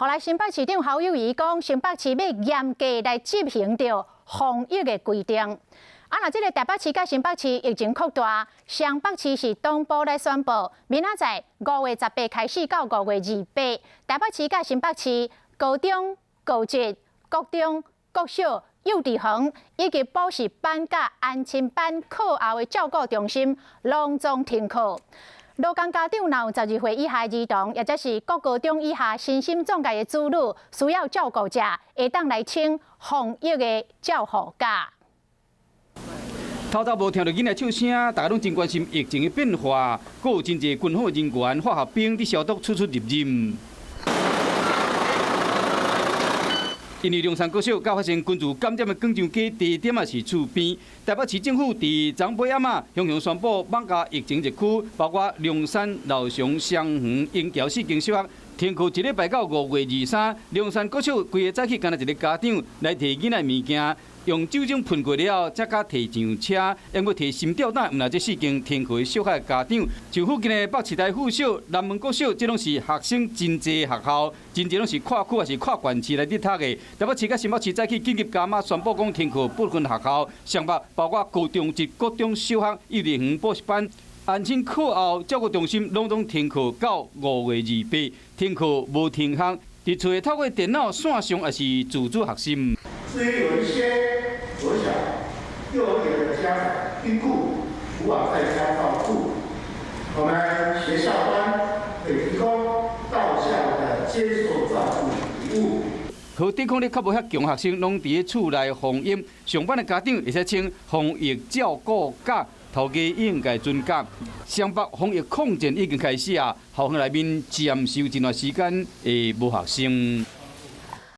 予來新北市長侯友宜講，新北市欲嚴格來執行著防疫的規定。啊，若這个台北市佮新北市疫情擴大，雙北市是同步來宣布，明仔載5月18開始到5月28，台北市佮新北市高中、高職、國中、國小、幼稚園以及補習班佮安親班課後的照顧中心，攏總停課。勞工家長若有12歲以下兒童，抑者是國高中以下身心障礙的子女，需要照顧者，會當來請防疫的照護假。透早無聽著囡仔笑聲，大家攏真關心疫情的變化，閣有真濟軍火人員、化學兵佇消毒出出入入。因為龍山國小佮發生群聚感染的廣場街地點仔是厝邊，台北市政府佇昨晡暗仔雄雄宣布，艋舺疫情熱區，包括龍山、老雄、雙園、鶯橋四間小學停課一禮拜到5月23。龍山國小規个早起，干焦一个家長來提囡仔物件，用酒精噴過了後，才敢提上車。猶閣提心吊膽，毋但這四間停課小學的家長，像附近的北市大附小、南門國小，這攏是學生真濟學校，真濟攏是跨區抑是跨縣市來佇讀的。台北市佮新北市早起緊急加碼宣布講停課部分學校，雙北包括高中職、國中小學、幼稚園補習班、安親課後照顧中心，攏總停課到5月28，停課無停學，佇厝內透過電腦線上抑是自主學習。至於有一些國小、幼兒園的家長因故無法在家照顧，我們學校端會提供到校的接受照顧服務。予抵抗力較無遐強學生，攏佇咧厝內防疫。上班的家長會使請防疫照顧假，頭家應該准假。雙北防疫抗戰已經開始啊，校園內面暫時有一段時間會無學生。